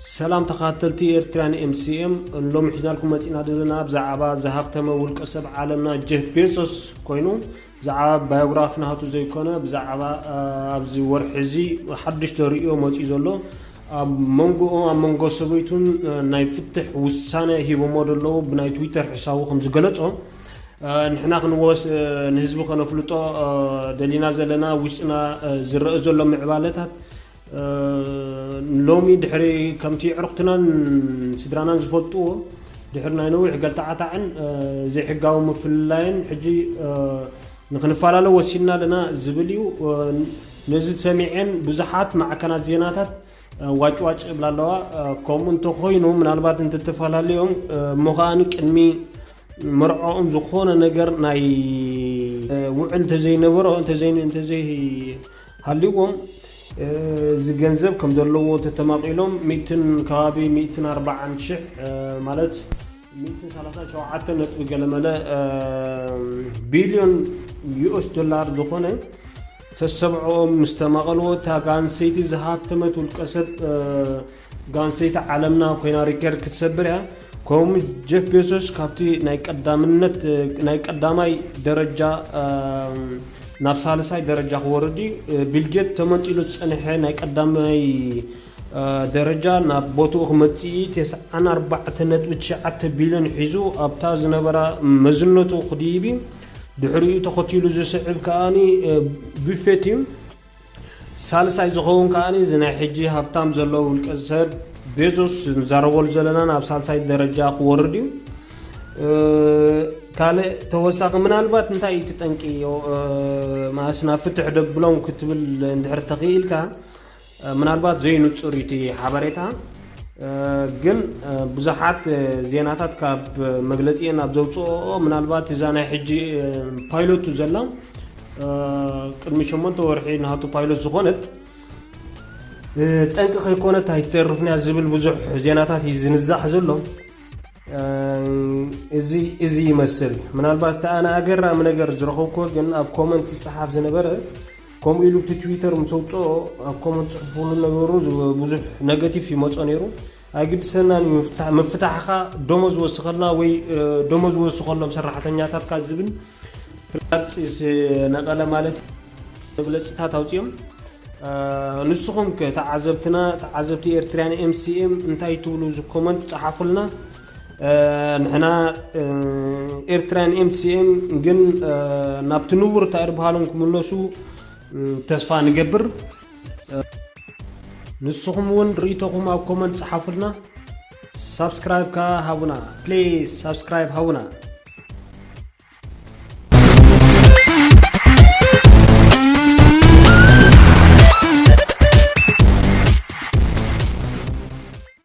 ሰላም ተኻተልቲ ኤርትራን ኤምሲኤም፣ ሎሚ ሒዝናልኩም መጺና ዘለና ብዛዕባ ዝሃብተመ ውልቀ ሰብ ዓለምና ጀፍ ቤዞስ ኮይኑ፣ ብዛዕባ ባዮግራፊ ናቱ ዘይኮነ፣ ብዛዕባ፣ እ፣ ኣብዚ ወርሒ እዚ ሓድሽ ተርእዮ መጺኡ ዘሎ፣ ኣብ መንጎኦም፣ ኣብ መንጎ ሰበይቱን፣ እ፣ ናይ ፍትሕ ውሳነ ሂቦሞ ዘለዉ ብናይ ትዊተር ሕሳቡ ከም ዝገለጾ፣ እ፣ ንሕና ክንወስ-፣ እ፣ ንህዝቢ ከነፍልጦ፣ እ፣ ደሊና ዘለና ውሽጥና፣ እ፣ ዝረአ ዘሎ ምዕባለታት፣ እ፣ ሎሚ ድሕሪ ከምቲ ዕርኽትናን ስድራናን ዝፈልጥዎ፣ ድሕሪ ናይ ነዊሕ ገልታዓታዕን፣ እ፣ ዘይሕጋዊ ምፍልላይን ሕጂ፣ እ፣ ንክንፈላለ ወሲንና ኣለና ዝብል እዩ። እ፣ ነዚ ሰሚዐን ብዙሓት ማዕከናት ዜናታት፣ እ፣ ዋጭ ዋጭ ይብላ ኣለዋ። እ፣ ከምኡ እንተኾይኑ ምናልባት እንተተፈላለዮም፣ እ፣ እሞ ከኣ ቅድሚ መርዖኦም ዝኾነ ነገር ናይ፣ እ፣ ውዕል እንተዘይነበሮ፣ እንተዘይ-፣ እንተዘይሃልይዎም፣ እ፣ እዚ ገንዘብ ከም ዘለዎ ተተማቒሎም ሚእትን ከባቢ ሚእትን ኣርባዓን ሽሕ፣ እ፣ ማለት ሚእትን ሰላሳን ሸውዓተን ነጥቢ ገለመለ፣ እ፣ ቢልዮን ዩ ኤስ ዶላር ዝኾነ ሰሰብዕኦም ምስ ተማቐልዎ፣ እታ ጋንሰይቲ ዝሃብተመት ውልቀ ሰብ፣ እ፣ ጋንሰይቲ ዓለምና ኮይና ሪከርድ ክትሰብር እያ። ከምኡ ጀፍ ቤሶስ ካብቲ ናይ ቀዳምነት፣ እ፣ ናይ ቀዳማይ ደረጃ፣ እ፣ ናብ ሳልሳይ ደረጃ ክወርድ እዩ። እ፣ ቢል ጌት ተመንጢሉ ዝጸንሐ ናይ ቀዳማይ፣ እ፣ ደረጃ ናብ ቦትኡ ክመጽእ እዩ። ተስዓን ኣርባዕተን ነጥቢ ትሽዓተ ቢልዮን ሒዙ ኣብታ ዝነበራ መዝነቱ ክድይብ እዩ። ድሕሪኡ ተኸቲሉ ዝስዕብ ከኣኒ፣ እ፣ ቡፌት እዩ። ሳልሳይ ዝኸውን ከኣኒ እዚ ናይ ሕጂ ሃብታም ዘሎ ውልቀ ሰብ ቤዞስ ንዛረበሉ ዘለና ናብ ሳልሳይ ደረጃ ክወርድ እዩ። እ፣ ካልእ ተወሳኺ ምናልባት እንታይ እዩ እቲ ጠንቂ፣ እ፣ ማለት ናብ ፍትሕ ደብሎም ክትብል እንድሕር ተኽኢልካ፣ እ፣ ምናልባት ዘይንጹር እዩ እቲ ሓበሬታ። እ፣ ግን፣ እ፣ ብዙሓት፣ እ፣ ዜናታት ካብ መግለጺኤን ኣብ ዘውጽኦ ምናልባት እዛ ናይ ሕጂ፣ እ፣ ፓይሎቱ ዘላ፣ እ፣ ቅድሚ ሸሞንተ ወርሒ ናቱ ፓይሎት ዝኾነት፣ እ፣ ጠንቂ ከይኮነት ኣይትተርፍን እያ ዝብል ብዙሕ ዜናታት እዩ ዝንዛሕ ዘሎ። እ፣ እዚ፣ እዚ ይመስል። ምናልባት እቲ ኣነ ኣገራሚ ነገር ዝረኸብኩዎ ግን ኣብ ኮመንት ዝጸሓፍ ዝነበረ፣ ከምኡ ኢሉ እቲ ትዊተር ምስ ኣውጽኦ ኣብ ኮመንት ጽሕፉሉ ነበሩ፣ ዝ-፣ ብዙሕ ነገቲቭ ይመጾ ነይሩ። ኣይግድሰናን እዩ፣ ምፍታ-፣ ምፍታሕኻ ደሞዝ ወስኸልና ወይ፣ እ፣ ደሞዝ ወስኸሎም ሰራሕተኛታትካ ዝብል ፍላጥ ዝነቐለ ማለት መግለጽታት ኣውጺኦም። እ፣ ንስኹም ከ ተዓዘብትና፣ ተዓዘብቲ ኤርትራን ኤምሲኤም እንታይ ትብሉ? እዚ ኮመንት ጸሓፉልና። እ፣ ንሕና፣ እ፣ ኤርትራን ኤምሲኤም ግን፣ እ፣ ናብቲ ንቡር እንታይ ድበሃሎም ክምለሱ፣ እ፣ ተስፋ ንገብር። እ፣ ንስኹም እውን ርእይቶኹም ኣብ ኮመንት ጸሓፉልና። ሳብስክራይብ ከኣ ሃቡና። ፕሊዝ ሳብስክራይብ ሃቡና።